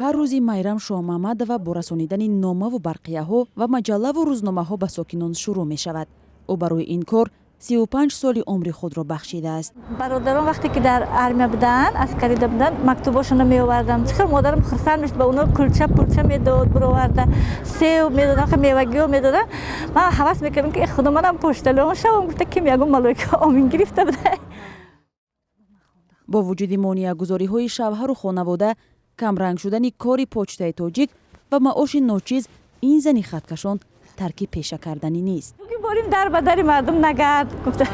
Ҳар рӯзи Майрам Шоҳмаҳмадова бо расонидани номаву барқияҳо ва маҷаллаву рӯзномаҳо ба сокинон шурӯъ мешавад. Ӯ барои ин кор 35 соли умри худро бахшидааст. Бародарон вақте ки дар армия буданд, аскарида буданд, мактубошонро меовардам. Чӣ хел модарам хурсанд мешуд, ба онҳо кулча пулча медод, бироварда сев медодам, мевагиҳо медодам. Ман ҳавас мекардам, ки худо, манам почтальон шавам, гуфта, ким ягон малоика омин гирифта буда. Бо вуҷуди монеагузориҳои шавҳару хонавода, камранг шудани кори Почтаи тоҷик ва маоши ночиз, ин зани хаткашон тарки пеша карданӣ нест. Борим, дар ба дари мардум нагард, гуфта,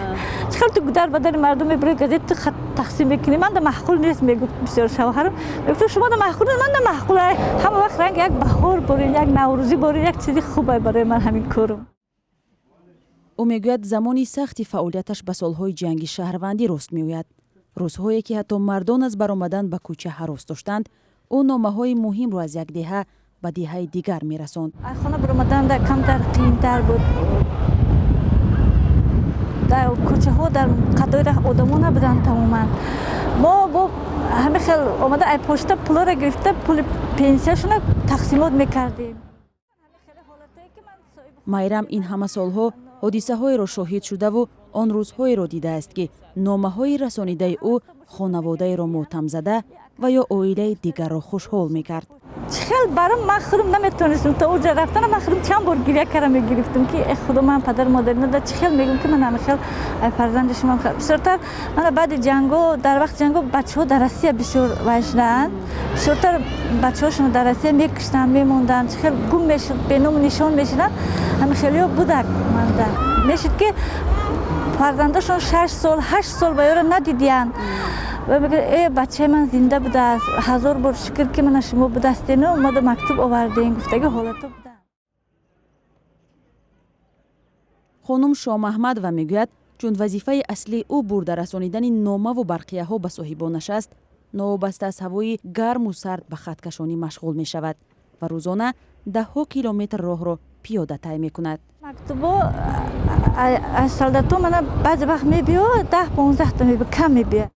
чӣ хел ту дар ба дари мардум мебурӣ, газет ту тақсим мекунӣ, манда маъқул нест, мегуфт. Бисёр шавҳарам мегуфт: шумо да маъқул нест, манда маъқул. Ҳама вақт ранг як баҳор борин, як наврӯзӣ борин, як чизи хубай барои ман ҳамин корум. Ӯ мегӯяд, замони сахти фаъолияташ ба солҳои ҷанги шаҳрвандӣ рост меояд, рӯзҳое ки ҳатто мардон аз баромадан ба кӯча ҳарос доштанд. Ӯ номаҳои муҳимро аз як деҳа ба деҳаи дигар мерасонд. Аз хона баромадан камтар қийинтар буд. Дар кӯчаҳо, дар қадои раҳ одамо набуданд тамоман. Мо бо ҳамин хел омада, ай почта пулоро гирифта, пули пенсияшона тақсимот мекардем. Майрам ин ҳама солҳо ҳодисаҳоеро шоҳид шудаву он рӯзҳоеро дидааст, ки номаҳои расонидаи ӯ хонаводаеро мотамзада ва ё оилаи дигарро хушҳол мекард. Чӣ хел баром, ман худам наметонистам то уҷа рафтана. Ман худам чанд бор гиря кара мегирифтам, ки э худо, ман падару модари нада, чӣ хел мегӯм, ки ман ҳамин хел фарзанди шумо. Бисёртар мана баъди ҷанго, дар вақти ҷанго бачаҳо дар Россия бисёр вай шуданд. Бисёртар бачаҳошонро дар Россия мекуштанд, мемонданд, чӣ хел гум мешуд, беному нишон мешуданд. Ҳамин хелиҳо будак манда мешуд, ки фарзандошон 6 сол, 8 сол ба ёро надидиянд. Мегӯяд: э, бачаи ман зинда будааст, ҳазор бор шукр, ки мана шумо будастену мода мактуб овардем, гуфтаги ҳолато буданд. Хонум Шоҳмаҳмадова мегӯяд, чун вазифаи аслии ӯ бурда расонидани номаву барқияҳо ба соҳибонаш аст, новобаста аз ҳавои гарму сард ба хаткашонӣ машғул мешавад ва рӯзона даҳҳо километр роҳро пиёда тай мекунад. Мактубо аз солдато мана баъзе вақт мебиё, 10-15та мебиё, кам мебиё.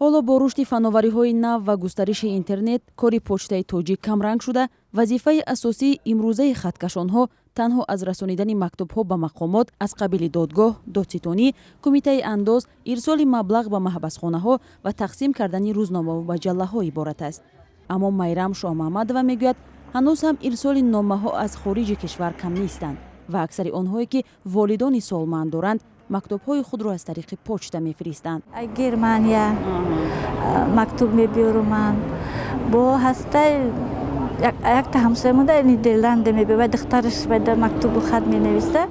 Ҳоло бо рушди фановариҳои нав ва густариши интернет кори Почтаи тоҷик камранг шуда, вазифаи асосии имрӯзаи хаткашонҳо танҳо аз расонидани мактубҳо ба мақомот аз қабили додгоҳ, додситонӣ, кумитаи андоз, ирсоли маблағ ба маҳбасхонаҳо ва тақсим кардани рӯзномаву маҷаллаҳо иборат аст. Аммо Майрам Шоҳмаҳмадова мегӯяд, ҳанӯз ҳам ирсоли номаҳо аз хориҷи кишвар кам нестанд ва аксари онҳое, ки волидони солманд доранд, мактубҳои худро аз тариқи почта мефиристанд. Германия мактуб мебиёру ман бо ҳастай якта ҳамсоя монда, Нидерланде мебиёр, вай духтараш вайда мактубу хат менависа.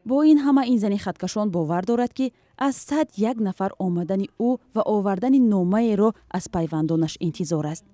Бо ин ҳама ин зани хаткашон бовар дорад, ки аз 100 як нафар омадани ӯ ва овардани номаеро аз пайвандонаш интизор аст.